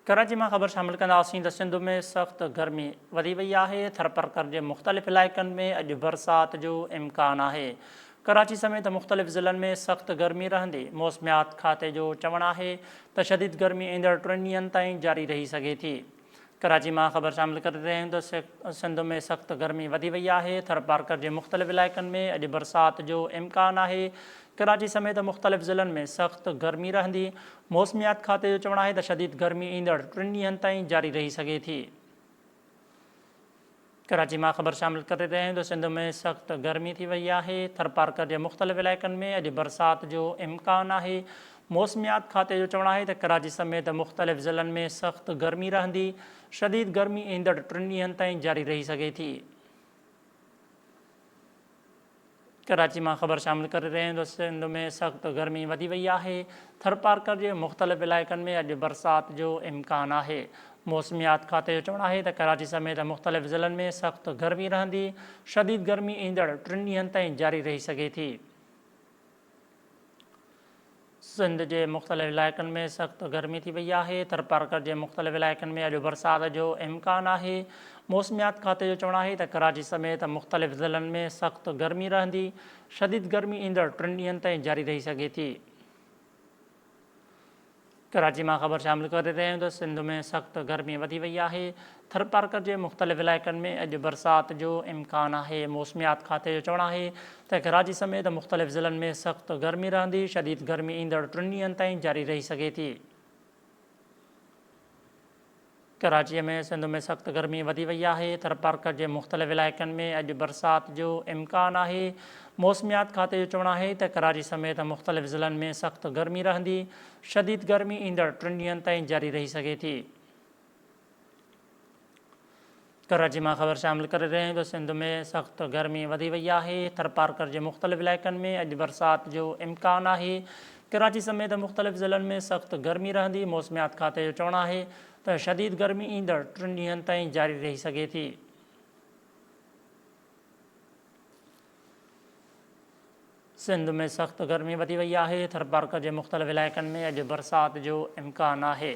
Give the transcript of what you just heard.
ڪراچي مان خبر شامل ڪنداسين ته سنڌ ۾ سخت گرمي وڌي وئي آهي، ٿرپرڪر جي مختلف علائقن ۾ اڄ برسات جو امڪان آهي، ڪراچي سميت مختلف ضلعن ۾ سخت گرمي رهندي، موسميات کاتي جو چوڻ آهي ته شديد گرمي ايندڙ ٽن ڏينهن تائين جاري رهي سگهي ٿي. ڪراچي مان خبر شامل ڪري رهيا آهيون ته سنڌ ۾ سخت گرمي وڌي وئي آهي، ٿرپارڪر جي مختلف علائقن ۾ اڄ برسات جو امڪان آهي، ڪراچي سميت مختلف ضلعن ۾ سخت گرمي رهندي، موسميات کاتي جو چوڻ آهي ته شديد گرمي ايندڙ ٽن ڏينهن تائين جاري رهي سگهي ٿي. ڪراچي مان خبر شامل ڪري رهيا آهيون ته سنڌ ۾ سخت گرمي ٿي وئي آهي، ٿرپارڪر جي مختلف علائقن ۾ اڄ برسات جو امڪان آهي، موسميات کاتي جو چوڻ آهي ته ڪراچي سميت مختلف ضلعن ۾ سخت گرمي رهندي، شديد گرمي ايندڙ ٽن ڏينهن تائين جاري رهي سگهي ٿي. ڪراچي مان خبر شامل ڪري رهيا آهيون ته سنڌ ۾ سخت گرمي وڌي وئي آهي، ٿرپارڪر جي مختلف علائقن ۾ اڄ برسات جو امڪان آهي، موسميات کاتي جو چوڻ آهي ته ڪراچي سميت مختلف ضلعن ۾ سخت گرمي رهندي، شديد گرمي ايندڙ ٽن ڏينهن تائين جاري رهي سگهي ٿي. سنڌ جي مختلف علائقن ۾ سخت گرمي ٿي وئي آهي، ٿرپارڪر جي مختلف علائقن ۾ اڄ برسات جو امڪان آهي، موسميات کاتي جو چوڻ آهي ته ڪراچي سميت مختلف ضلعن ۾ سخت گرمي رهندي، شديد گرمي ايندڙ ٽن ڏينهن تائين جاري رهي سگهي ٿي. ڪراچي مان خبر شامل ڪري رهيا آهيون ته سنڌ ۾ سخت گرمي وڌي وئي آهي، ٿرپارڪر جي مختلف علائقن ۾ اڄ برسات جو امڪان آهي، موسميات کاتي جو چوڻ آهي ته ڪراچي سميت مختلف ضلعن ۾ سخت گرمي رهندي، شديد گرمي ايندڙ ٽن ڏينهن تائين جاري رهي سگهي ٿي. ڪراچيء ۾ سنڌ ۾ سخت گرمي وڌي وئي آهي، ٿرپارڪر جي مختلف علائقن ۾ اڄ برسات جو امڪان آهي، موسميات کاتي جو چوڻ آهي ته ڪراچي سميت مختلف ضلعن ۾ سخت گرمي رهندي، شديد گرمي ايندڙ ٽن ڏينهن تائين جاري رهي سگهي ٿي. ڪراچي مان خبر شامل ڪري رهيا آهيون ته سنڌ ۾ سخت گرمي وڌي وئي آهي، ٿرپارڪر جي مختلف علائقن ۾ اڄ برسات جو امڪان آهي، ڪراچي سميت مختلف ضلعن ۾ سخت گرمي رهندي، موسميات کاتي جو چوڻ آهي ته شديد گرمي ايندڙ ٽن ڏينهن تائين جاري رهي سگهي ٿي. سنڌ ۾ سخت گرمي وڌي وئي آهي، ٿرپارڪر جي مختلف علائقن ۾ اڄ برسات جو امڪان آهي.